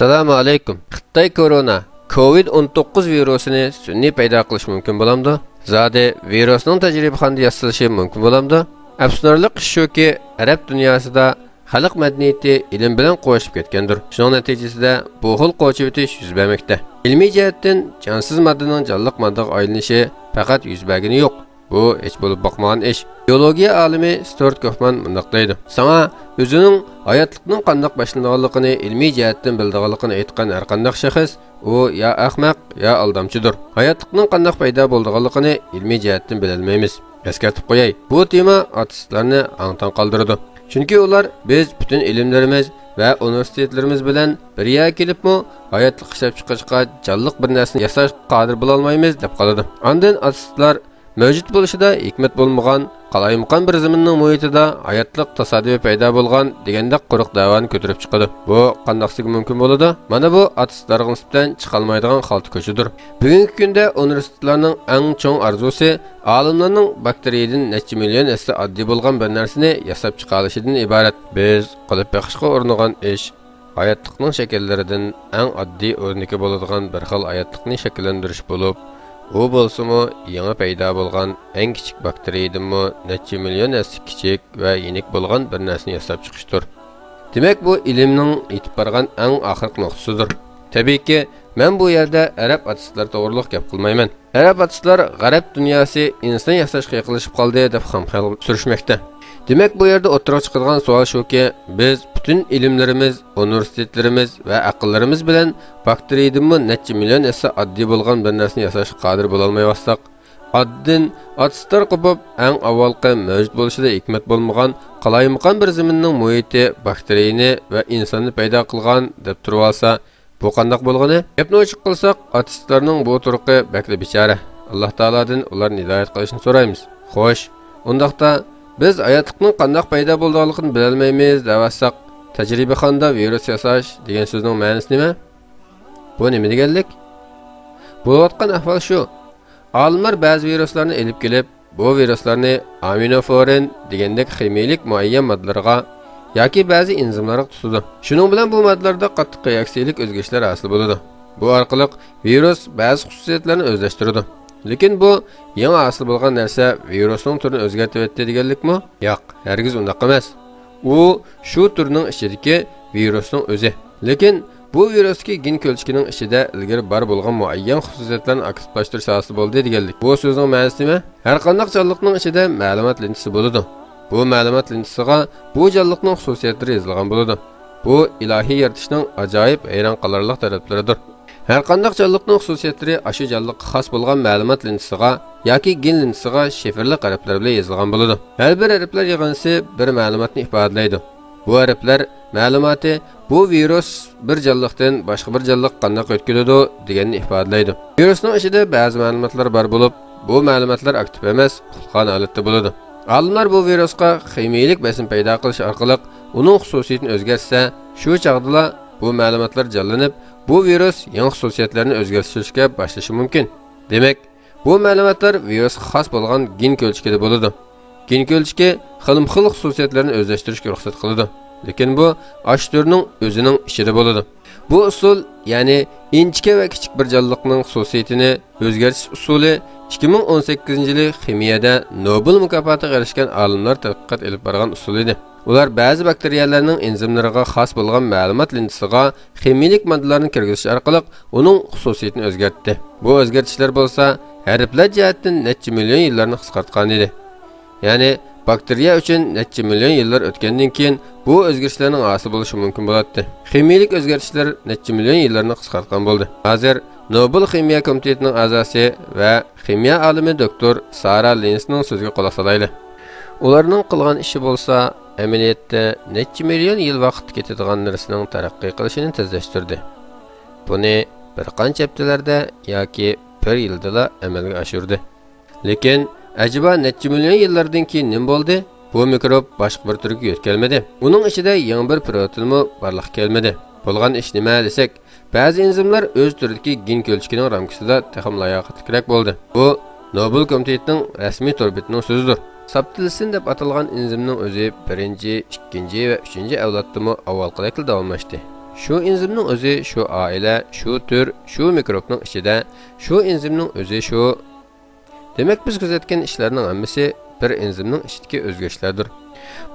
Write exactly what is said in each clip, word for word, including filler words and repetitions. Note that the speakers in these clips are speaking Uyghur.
سالام ئەلەيكۇم. خىتاي كورونا، كوۋىد ئون توققۇز ۋىرۇسىنى سۈنئىي پەيدا قىلىشى مۇمكىن بولامدۇ؟ زادى ۋىرۇسنىڭ تەجرىبىخانىدا ياسىلىشى مۇمكىن بولامدۇ؟ ئەپسۇسلىنارلىق ئىش شۇكى، ئەرەب دۇنياسىدا خەلق مەدەنىيىتى ئىلىم بىلەن قوشۇپ كەتكەندۇر. شۇنىڭ نەتىجىسىدە بۇ خىل قوچۇۋېتىش يۈز بەرمەكتە. ئىلمىي جەھەتتىن جانسىز ماددىنىڭ جانلىق ماددىغا ئايلىنىشى پەقەت يۈز بەرگىنى يوق. بۇ ھېچ بولۇپ باقمىغان ئىش. بىيولوگىيە ئالىمى ستۇئارت كوفمان مۇنداق دەيدۇ: ساڭا ئۆزىنىڭ ھاياتلىقنىڭ قانداق باشلىنىدىغانلىقىنى ئىلمىي جەھەتتىن بىلىدىغانلىقىنى ئېيتقان ھەرقانداق شەخس، ئۇ يا ئەخمەق، يا ئالدامچىدۇر. ھاياتلىقنىڭ قانداق پەيدا بولىدىغانلىقىنى ئىلمىي جەھەتتىن بىلەلمەيمىز. ئەسكەرتىپ قوياي، بۇ تېما ئاتېئىستلارنى ھاڭ-تاڭ قالدۇرىدۇ. چۈنكى ئۇلار، بىز پۈتۈن ئىلىملىرىمىز ۋە ئۇنىۋېرسىتېتلىرىمىز بىلەن بىر يەرگە كېلىپمۇ ھاياتلىق ئىشلەپچىقىرىشقا جانلىق بىر نەرسىنى ياساشقا قادىر بولالمايمىز، دەپ قالىدۇ. ئاندىن ئاتېئىستلار مەۋجۇت بولۇشىدا ھېكمەت بولمىغان، قالايمىقان بىر زېمىننىڭ مۇھىتىدا ھاياتلىق تاسادىپىي پەيدا بولغان دېگەندەك قۇرۇق دەۋانى كۆتۈرۈپ چىقىدۇ. بۇ قانداقسىگە مۇمكىن بولىدۇ؟ مانا بۇ ئاتېئىستلارغا نىسبەتەن چىقالمايدىغان خالتا كۆچىدۇر. بۈگۈنكى كۈندە ئۇنىۋېرسىتېتلارنىڭ ئەڭ چوڭ ئارزۇسى ئالىملارنىڭ باكتېرىيىدىن نەچچە مىليون ھەسسە ئاددىي بولغان بىر نەرسىنى ياساپ چىقالىشىدىن ئىبارەت. بىز قىلىپ بېقىشقا ئۇرۇنغان ئىش ھاياتلىقنىڭ شەكىللىرىدىن ئەڭ ئاددىي ئۆرنىكى بولىدىغان بىر خىل ھاياتلىقنى شەكىللەندۈرۈش بولۇپ، ئۇ بولسىمۇ يېڭى پەيدا بولغان ئەڭ كىچىك باكتېرىيىدىنمۇ نەچچە مىليون ھەسسە كىچىك ۋە يېنىك بولغان بىر نەرسىنى ياساپ چىقىشتۇر. دېمەك، بۇ ئىلىمنىڭ يېتىپ بارغان ئەڭ ئاخىرقى نۇقتىسىدۇر. تەبىئىيكى، مەن بۇ يەردە ئەرەب ئاتېئىستلار توغرۇلۇق گەپ قىلمايمەن. ئەرەب ئاتېئىستلار غەرب دۇنياسى ئىنسان ياساشقا يېقىنلىشىپ قالدى دەپ خام خىيال سۈرۈشمەكتە. دېمەك، بۇ يەردە ئوتتۇرىغا چىقىدىغان سوئال شۇكى، بىز پۈتۈن ئىلىملىرىمىز، ئۇنىۋېرسىتېتلىرىمىز ۋە ئەقىللىرىمىز بىلەن باكتېرىيىدىنمۇ نەچچە مىليون ھەسسە ئاددىي بولغان بىر نەرسىنى ياساشقا قادىر بولالمايۋاتساق، ئاتتىن ئاتېئىستلار قوپۇپ، ئەڭ ئاۋۋالقى مەۋجۇت بولۇشىدا ھېكمەت بولمىغان قالايمىقان بىر زېمىننىڭ مۇھىتى باكتېرىيىنى ۋە ئىنساننى پەيدا قىلغان دەپ تۇرۇۋالسا، بۇ قانداق بولغىنى؟ گەپنى ئوچۇق قىلساق، ئاتېئىستلارنىڭ بۇ تۇرقى بەكلا بىچارە. ئاللا تائالادىن ئۇلارنى ھىدايەت قىلىشنى سورايمىز. خوش، ئۇنداقتا بىز ھاياتلىقنىڭ قانداق پەيدا بولىدىغانلىقىنى بىلەلمەيمىز دەۋاتساق، تەجرىبىخانىدا ۋىرۇس ياساش دېگەن سۆزنىڭ مەنىسى نېمە؟ بۇ نېمە دېگەنلىك؟ بولۇۋاتقان ئەھۋال شۇ. ئالىملار بەزى ۋىرۇسلارنى ئېلىپ كېلىپ، بۇ ۋىرۇسلارنى ئامىنوفورىن دېگەندەك خىمىيىلىك مۇئەييەن ماددىلارغا ياكى بەزى ئېنزىملارغا تۇتىدۇ. شۇنىڭ بىلەن بۇ ماددىلاردا قاتتىق رېئاكسىيىلىك ئۆزگىرىشلەر ھاسىل بولىدۇ. بۇ ئارقىلىق ۋىرۇس بەزى خۇسۇسىيەتلەرنى ئۆزلەشتۈرىدۇ. لېكىن بۇ يېڭى ھاسىل بولغان نەرسە ۋىرۇسنىڭ تۈرىنى ئۆزگەرتىۋەتتى دېگەنلىكمۇ؟ ياق، ھەرگىز ئۇنداق ئەمەس. ئۇ شۇ تۈرنىڭ ئىچىدىكى ۋىرۇسنىڭ ئۆزى. لېكىن بۇ ۋىرۇستىكى گېن كۆلچىكىنىڭ ئىچىدە ئىلگىرى بار بولغان مۇئەييەن خۇسۇسىيەتلەرنى ئاكتىپلاشتۇرۇش ھاسىل بولدى دېگەنلىك. بۇ سۆزنىڭ مەنىسى نېمە؟ ھەرقانداق جانلىقنىڭ ئىچىدە مەلۇمات لېنتىسى بولىدۇ. بۇ مەلۇمات لېنتىسىغا بۇ جانلىقنىڭ خۇسۇسىيەتلىرى يېزىلغان بولىدۇ. بۇ ئىلاھىي يارىتىشنىڭ ئاجايىپ، ھەيران قالارلىق تەرەپلىرىدۇر. ھەرقانداق جانلىقنىڭ خۇسۇسىيەتلىرى ئاشۇ جانلىققا خاس بولغان مەلۇمات لېنتىسىغا ياكى گېن لېنتىسىغا شىفىرلىق ھەرپلەر بىلەن يېزىلغان بولىدۇ. ھەر بىر ھەرپلەر يىغىندىسى بىر مەلۇماتنى ئىپادىلەيدۇ. بۇ ھەرپلەر مەلۇماتى بۇ ۋىرۇس بىر جانلىقتىن باشقا بىر جانلىققا قانداق ئۆتكىلىدۇ دېگەننى ئىپادىلەيدۇ. ۋىرۇسنىڭ ئىچىدە بەزى مەلۇماتلار بار بولۇپ، بۇ مەلۇماتلار ئاكتىپ ئەمەس، ئۇخلىغان ھالەتتە بولىدۇ. ئالىملار بۇ ۋىرۇسقا خىمىيىلىك بېسىم پەيدا قىلىش ئارقىلىق ئۇنىڭ خۇسۇسىيىتىنى ئۆزگەرتسە، شۇ چاغدىلا بۇ مەلۇماتلار جانلىنىپ، بۇ ۋىرۇس يېڭى خۇسۇسىيەتلەرنى ئۆزگەرتىشكە باشلىشى مۇمكىن. دېمەك، بۇ مەلۇماتلار ۋىرۇسقا خاس بولغان گېن كۆلچىكىدە بولىدۇ. گېن كۆلچىكى خىلمۇخىل خۇسۇسىيەتلەرنى ئۆزلەشتۈرۈشكە رۇخسەت قىلىدۇ. لېكىن بۇ ئاشۇ تۈرنىڭ ئۆزىنىڭ ئىچىدە بولىدۇ. بۇ ئۇسۇل، يەنى ئىنچىكە ۋە كىچىك بىر جانلىقنىڭ خۇسۇسىيىتىنى ئۆزگەرتىش ئۇسۇلى، ئىككى مىڭ ئون سەككىزىنچى يىلى خىمىيەدە نوبېل مۇكاپاتىغا ئېرىشكەن ئالىملار تەتقىقات ئېلىپ بارغان ئۇسۇل ئىدى. ئۇلار بەزى باكتېرىيەلەرنىڭ ئېنزىملىرىغا خاس بولغان مەلۇمات لېنتىسىغا خىمىيىلىك ماددىلارنى كىرگۈزۈش ئارقىلىق ئۇنىڭ خۇسۇسىيىتىنى ئۆزگەرتتى. بۇ ئۆزگەرتىشلەر بولسا ھەرپلەر جەھەتتىن نەچچە مىليون يىللارنى قىسقارتقان ئىدى. يەنى باكتېرىيە ئۈچۈن نەچچە مىليون يىللار ئۆتكەندىن كېيىن بۇ ئۆزگىرىشلەرنىڭ ھاسىل بولۇشى مۇمكىن بولاتتى. خىمىيىلىك ئۆزگەرتىشلەر نەچچە مىليون يىللارنى قىسقارتقان بولدى. ھازىر نوبېل خىمىيە كومىتېتىنىڭ ئەزاسى ۋە خىمىيە ئالىمى دوكتور سارا لىنسنىڭ سۆزىگە قۇلاق سالايلى. ئۇلارنىڭ قىلغان ئىشى بولسا ئەمەلىيەتتە نەچچە مىليون يىل ۋاقىت كېتىدىغان نەرسىنىڭ تەرەققىي قىلىشىنى تېزلەشتۈردى. بۇنى بىر قانچە ھەپتىلەردە ياكى بىر يىلدىلا ئەمەلگە ئاشۇردى. لېكىن ئەجەبا نەچچە مىليون يىللاردىن كېيىن نېمە بولدى؟ بۇ مىكروب باشقا بىر تۈرگە يۆتكەلمىدى. ئۇنىڭ ئىچىدە يېڭى بىر پروتېينمۇ بارلىققا كەلمىدى. بولغان ئىش نېمە دېسەك، بەزى ئېنزىملار ئۆز تۈرىدىكى گېن كۆلچىكىنىڭ رامكىسىدا تېخىمۇ لاياقەتلىكرەك بولدى. بۇ نوبېل كومىتېتىنىڭ رەسمىي تور بېتىنىڭ سۆزىدۇر. ساپتىلسىن دەپ ئاتالغان ئېنزىمنىڭ ئۆزى بىرىنچى، ئىككىنچى ۋە ئۈچىنچى ئەۋلادتىمۇ ئاۋۋالقىدەكلا داۋاملاشتى. شۇ ئېنزىمنىڭ ئۆزى شۇ ئائىلە، شۇ تۈر، شۇ مىكروبنىڭ ئىچىدە، شۇ ئېنزىمنىڭ ئۆزى شۇ. دېمەك، بىز كۆزەتكەن ئىشلارنىڭ ھەممىسى بىر ئېنزىمنىڭ ئىچىدىكى ئۆزگىرىشلەردۇر.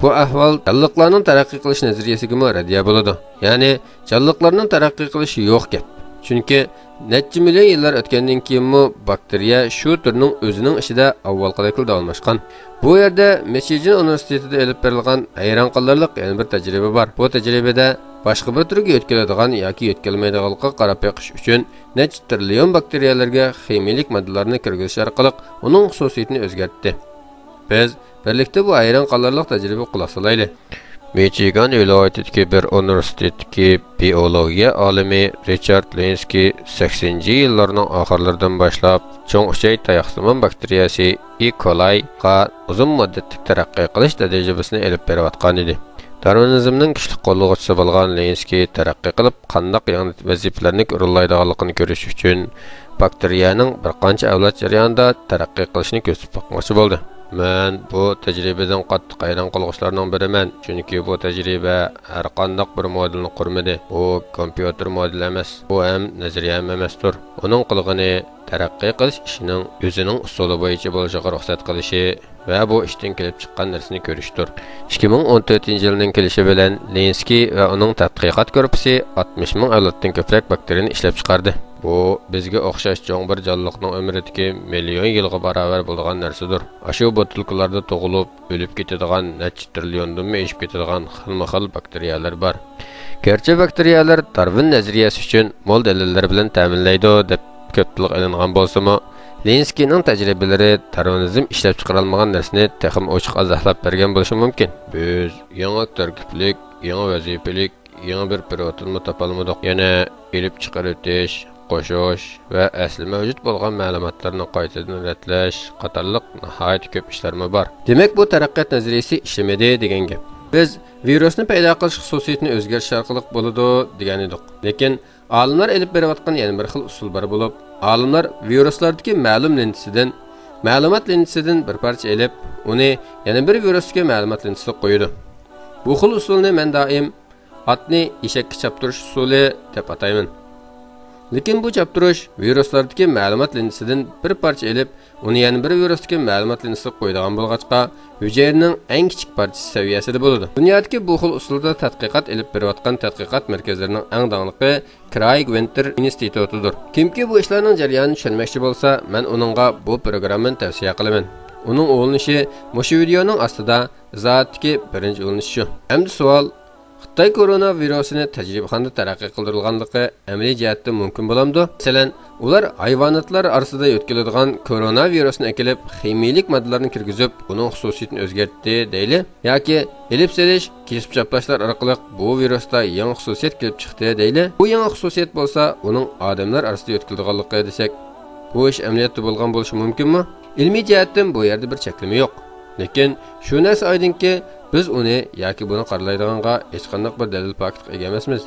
بۇ ئەھۋال جانلىقلارنىڭ تەرەققىي قىلىش نەزەرىيەسىگىمۇ رەددىيە بولىدۇ. يەنى، جانلىقلارنىڭ تەرەققىي قىلىشى يوق گەپ. چۈنكى نەچچە مىليون يىللار ئۆتكەندىن كېيىنمۇ باكتېرىيە شۇ تۈرنىڭ ئۆزىنىڭ ئىچىدە ئاۋۋالقىدەكلا داۋاملاشقان. بۇ يەردە مىچىجىن ئۇنىۋېرسىتېتىدا ئېلىپ بېرىلغان ھەيران قالارلىق يەنە بىر تەجرىبە بار. بۇ تەجرىبىدە باشقا بىر تۈرگە يۆتكىلىدىغان ياكى يۆتكەلمەيدىغانلىقىغا قاراپ بېقىش ئۈچۈن نەچچە تىرىليون باكتېرىيەلەرگە خىمىيىلىك ماددىلارنى كىرگۈزۈش ئارقىلىق ئۇنىڭ خۇسۇسىيىتىنى ئۆزگەرتتى. بىز بىرلىكتە بۇ ھەيران قالارلىق تەجرىبىگە قۇلاق سالايلى. مىچىگان ۋىلايىتىدىكى بىر ئۇنىۋېرسىتېتتىكى بىئولوگىيە ئالىمى رىچارد لېنسكىي سەكسىنىنچى يىللارنىڭ ئاخىرلىرىدىن باشلاپ چوڭ ئۈچەي تاياقسىمان باكتېرىيەسى ئى كولايغا ئۇزۇن مۇددەتلىك تەرەققىي قىلىش تەجرىبىسىنى ئېلىپ بېرىۋاتقان ئىدى. دارۋىنىزمنىڭ كۈچلۈك قوللىغۇچىسى بولغان لېنسكىي تەرەققىي قىلىپ، قانداق يېڭى ۋەزىپىلەرنى ئورۇنلايدىغانلىقىنى كۆرۈش ئۈچۈن، باكتېرىيەنىڭ بىر قانچە ئەۋلاد جەريانىدا تەرەققىي قىلىشىنى كۆزىتىپ باقماقچى بولدى. مەن بۇ تەجرىبىدىن قاتتىق ھەيران قالغۇچىلارنىڭ بىرىمەن، چۈنكى بۇ تەجرىبە ھەرقانداق بىر مودېلنى قۇرمىدى. بۇ كومپيۇتېر مودېلى ئەمەس، بۇ ھەم نەزەرىيە ھەم ئەمەستۇر. ئۇنىڭ قىلغىنى تەرەققىي قىلىش ئىشىنىڭ ئۆزىنىڭ ئۇسۇلى بويىچە بولۇشىغا رۇخسەت قىلىشى ۋە بۇ ئىشتىن كېلىپ چىققان نەرسىنى كۆرۈشتۇر. ئىككى مىڭ ئون تۆتىنچى يىلنىڭ كېلىشى بىلەن لېنسكىي ۋە ئۇنىڭ تەتقىقات گۇرۇپپىسى ئاتمىش مىڭ ئەۋلادتىن كۆپرەك باكتېرىيەنى ئىشلەپ چىقاردى. بۇ بىزگە ئوخشاش چوڭ بىر جانلىقنىڭ ئۆمرىدىكى مىليون يىلغا باراۋەر بولىدىغان نەرسىدۇر. ئاشۇ بوتۇلكىلاردا تۇغۇلۇپ، ئۆلۈپ كېتىدىغان، نەچچە تىرىليوندىنمۇ ئېشىپ كېتىدىغان خىلمۇ خىل باكتېرىيەلەر بار. گەرچە باكتېرىيەلەر دارۋىن نەزەرىيەسى ئۈچۈن مول دەلىللەر بىلەن تەمىنلەيدۇ دەپ كۆپ تىلغا ئېلىنغان بولسىمۇ، لېنسكىينىڭ تەجرىبىلىرى دارۋىنىزم ئىشلەپ چىقىرالمىغان نەرسىنى تېخىمۇ ئوچۇق ئازاھلاپ بەرگەن بولۇشى مۇمكىن. بىز يېڭى تەركىبلىك، يېڭى ۋەزىپىلىك، يېڭى بىر پروتېئىنمۇ تاپالمىدۇق. يەنە ئېلىپ چىقىرىۋېتىش، قوشۇش ۋە ئەسلى مەۋجۇت بولغان مەلۇماتلارنى قايتىدىن رەتلەش قاتارلىق ناھايىتى كۆپ ئىشلارمۇ بار. دېمەك، بۇ تەرەققىيات نەزەرىيىسى ئىشلىمىدى دېگەن گەپ. بىز ۋىرۇسنى پەيدا قىلىش خۇسۇسىيىتىنى ئۆزگەرتىش ئارقىلىق بولىدۇ دېگەن ئىدۇق. لېكىن ئالىملار ئېلىپ بېرىۋاتقان يەنە بىر خىل ئۇسۇل بار بولۇپ، ئالىملار ۋىرۇسلاردىكى مەلۇم لېنتىسىدىن، مەلۇمات لېنتىسىدىن بىر پارچە ئېلىپ، ئۇنى يەنە بىر ۋىرۇستىكى مەلۇمات لېنتىسىغا قويىدۇ. بۇ خىل ئۇسۇلنى مەن دائىم ئاتنى ئېشەككە چاپتۇرۇش ئۇسۇلى دەپ ئاتايمەن. لېكىن بۇ چاپتۇرۇش ۋىرۇسلاردىكى مەلۇمات لېنتىسىدىن بىر پارچە ئېلىپ، ئۇنى يەنە بىر ۋىرۇستىكى مەلۇمات لېنتىسىغا قويىدىغان بولغاچقا، ھۈجەيرىنىڭ ئەڭ كىچىك پارچىسى سەۋىيەسىدە بولىدۇ. دۇنيادىكى بۇ خىل ئۇسۇلدا تەتقىقات ئېلىپ بېرىۋاتقان تەتقىقات مەركەزلىرىنىڭ ئەڭ داڭلىقى كرايگ ۋىنتېر ئىنستىتۇتىدۇر. كىمكى بۇ ئىشلارنىڭ جەريانىنى چۈشەنمەكچى بولسا، مەن ئۇنىڭغا بۇ پروگراممىنى تەۋسىيە قىلىمەن. ئۇنىڭ ئۇلىنىشى مۇشۇ ۋىدېئونىڭ ئاستىدا، ئىزاھاتتىكى بىرىنچى ئۇلىنىش شۇ. ئەمدى سوئال، خىتاي كورونا ۋىرۇسىنى تەجرىبىخانىدا تەرەققىي قىلدۇرۇلغانلىقى ئەمەلىي جەھەتتە مۇمكىن بولامدۇ؟ مەسىلەن، ئۇلار ھايۋاناتلار ئارىسىدا يۆتكىلىدىغان كورونا ۋىرۇسىنى ئەكېلىپ، خىمىيىلىك ماددىلارنى كىرگۈزۈپ، ئۇنىڭ خۇسۇسىيىتىنى ئۆزگەرتتى دەيلى؟ ياكى ئېلىپ سېلىش، كېسىپ چاپلاشلار ئارقىلىق بۇ ۋىرۇستا يېڭى خۇسۇسىيەت كېلىپ چىقتى دەيلى؟ بۇ يېڭى خۇسۇسىيەت بولسا ئۇنىڭ ئادەملەر ئارىسىدا يۆتكىلىدىغانلىقى دېسەك، بۇ ئىش ئەمەلىيەتتە بولغان بولۇشى مۇمكىنمۇ؟ ئىلمىي جەھەتتىن بۇ يەردە بىر چەكلىمە يوق. لېكىن شۇ نەرسە ئايدىڭكى، بىز ئۇنى ياكى بۇنى قارىلايدىغانغا ھېچقانداق بىر دەلىل پاكىتقا ئىگە ئەمەسمىز.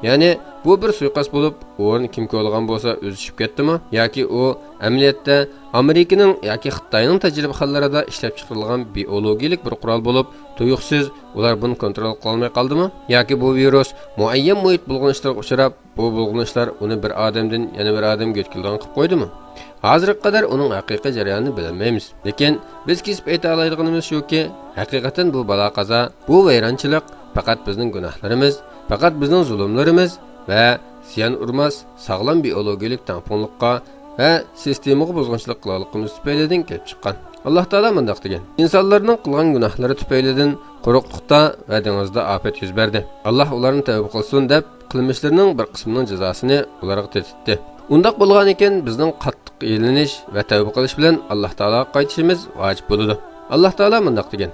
يەنى بۇ بىر سۇيىقەست بولۇپ، ئورنى كىم كولىغان بولسا ئۆزى چۈشۈپ كەتتىمۇ؟ ياكى ئۇ ئەمەلىيەتتە ئامېرىكىنىڭ ياكى خىتاينىڭ تەجرىبىخانىلىرىدا ئىشلەپ چىقىرىلغان بىئولوگىيىلىك بىر قورال بولۇپ، تۇيۇقسىز ئۇلار بۇنى كونترول قىلالماي قالدىمۇ؟ ياكى بۇ ۋىرۇس مۇئەييەن مۇھىت بۇلغىنىشلىرىغا ئۇچراپ، بۇ بۇلغىنىشلار ئۇنى بىر ئادەمدىن يەنە بىر ئادەمگە يۆتكىلىدىغان قىلىپ قويدىمۇ؟ ھازىرغا قەدەر ئۇنىڭ ھەقىقىي جەريانىنى بىلەلمەيمىز. لېكىن بىز كېسىپ ئېيتالايدىغىنىمىز شۇكى، ھەقىقەتەن بۇ بالا-قازا، بۇ ۋەيرانچىلىق پەقەت بىزنىڭ گۇناھلىرىمىز، پەقەت بىزنىڭ زۇلۇملىرىمىز ۋە زىيان ئۇرماس، ساغلام بىئولوگىيىلىك تەڭپۇڭلۇققا ۋە سىستېمىغا بۇزغۇنچىلىق قىلغانلىقىمىز تۈپەيلىدىن كېلىپ چىققان. ئاللا تائالا مۇنداق دېگەن، ئىنسانلارنىڭ قىلغان گۇناھلىرى تۈپەيلىدىن قۇرۇقلۇقتا ۋە دېڭىزدا ئاپەت يۈز بەردى. ئاللا ئۇلارنى تەۋبە قىلسۇن دەپ، قىلمىشلىرىنىڭ بىر قىسمىنىڭ جازاسىنى ئۇلارغا تېتىتتى. ئۇنداق بولغانىكەن، بىزنىڭ قاتتىق يېلىنىش ۋە تەۋبە قىلىش بىلەن ئاللا تائالاغا قايتىشىمىز ۋاجىپ بولىدۇ. ئاللا تائالا مۇنداق دېگەن،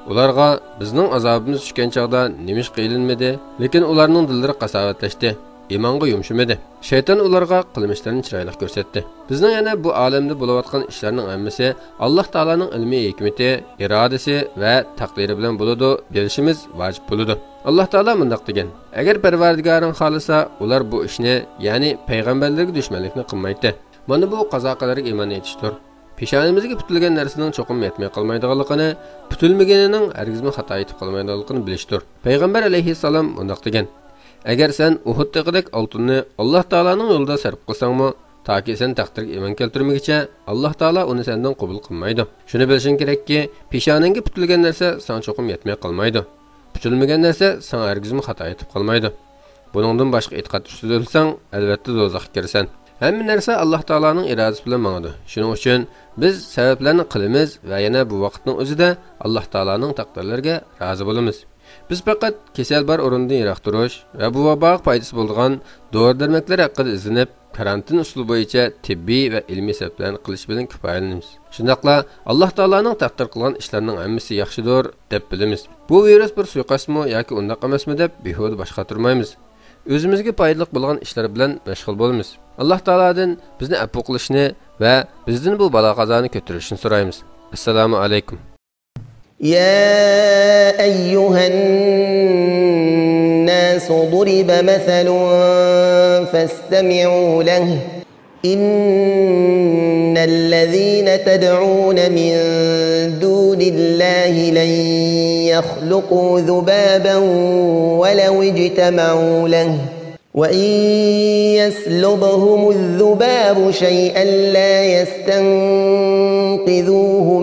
ئۇلارغا بىزنىڭ ئازابىمىز چۈشكەن چاغدا نېمىشقا يېلىنمىدى؟ لېكىن ئۇلارنىڭ دىللىرى قاساۋەتلەشتى، ئىمانغا يۇمشىمىدى. شەيتان ئۇلارغا قىلمىشلىرىنى چىرايلىق كۆرسەتتى. بىزنىڭ يەنە بۇ ئالەمدە بولۇۋاتقان ئىشلارنىڭ ھەممىسى ئاللا تائالانىڭ ئىلمىي ھېكمىتى، ئىرادىسى ۋە تەقدىرى بىلەن بولىدۇ، بىلىشىمىز ۋاجىپ بولىدۇ. ئاللا تائالا مۇنداق دېگەن، ئەگەر پەرۋەردىگارىڭ خالىسا، ئۇلار بۇ ئىشنى، يەنى پەيغەمبەرلەرگە دۈشمەنلىكنى قىلمايتتى. مانا بۇ قازا قەدەرگە ئىمان ئېيتىشتۇر. پېشانىمىزگە پۈتۈلگەن نەرسىنىڭ چوقۇم يەتمەي قالمايدىغانلىقىنى، پۈتۈلمىگىنىنىڭ ھەرگىزمۇ خاتا يېتىپ قالمايدىغانلىقىنى بىلىشتۇر. پەيغەمبەر ئەلەيھىسسالام مۇنداق دېگەن، ئەگەر سەن ئۇھۇد تېغىدەك ئالتۇننى ئاللاھ تائالانىڭ يولىدا سەرپ قىلساڭمۇ، تاكى سەن تەقدىرگە ئىمان كەلتۈرمىگۈچە ئاللاھ تائالا ئۇنى سەندىن قوبۇل قىلمايدۇ. شۇنى بىلىشىڭ كېرەككى، پېشانەڭگە پۈتۈلگەن نەرسە ساڭا چوقۇم يەتمەي قالمايدۇ. پۈتۈلمىگەن نەرسە ساڭا ھەرگىزمۇ خاتا يېتىپ قالمايدۇ. بۇنىڭدىن باشقا ئېتىقاد ئۈستىدە ئۆلسەڭ، ئەلۋەتتە دوزاخقا كىرىسەن. ھەممە نەرسە ئاللاھ تائالانىڭ ئىرادىسى بىلەن ماڭىدۇ. شۇنىڭ ئۈچۈن بىز سەۋەبلەرنى قىلىمىز ۋە يەنە بۇ ۋاقىتنىڭ ئۆزىدە ئاللاھ تائالانىڭ تەقدىرلىرىگە رازى بولىمىز. بىز پەقەت كېسەل بار ئورۇندىن يىراق تۇرۇش ۋە بۇ ۋاباغا پايدىسى بولىدىغان دورا-دەرمەكلەر ھەققىدە ئىزدىنىپ، كارانتىن ئۇسۇلى بويىچە تېببىي ۋە ئىلمىي سەۋەبلەرنى قىلىش بىلەن كۇپايىلىنىمىز. شۇنداقلا ئاللاھ تائالانىڭ تەقدىر قىلغان ئىشلارنىڭ ھەممىسى ياخشىدۇر، دەپ بىلىمىز. بۇ ۋىرۇس بىر سۇيىقەستمۇ ياكى ئۇنداق ئەمەسمۇ دەپ بىھۇدە باش قاتۇرمايمىز. ئۆزىمىزگە پايدىلىق بولغان ئىشلار بىلەن مەشغۇل بولىمىز. ئاللاھ تائالادىن بىزنى ئەپۇ قىلىشىنى ۋە بىزدىن بۇ بالا-قازانى كۆتۈرۈشىنى سورايمىز. ئەسسالامۇ ئەلەيكۇم. يا أيها الناس ضرب مثل فاستمعوا له. إن الذين تدعون من دون الله لن يخلقوا ذبابا ولو اجتمعوا له، وإن يسلبهم الذباب شيئا لا يستنقذوه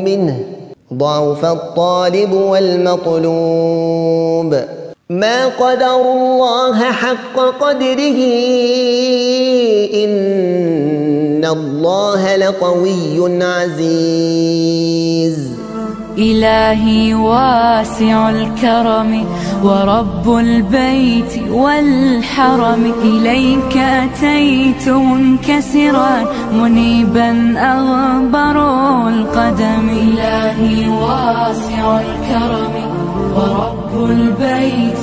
منه، ضعف الطالب والمطلوب. ما قدروا الله حق قدره، إن الله لقوي عزيز. إلهي واسع الكرم ورب البيت والحرم، إليك أتيت منكسرا منيبا أغبر القدم. إلهي واسع الكرم ورب البيت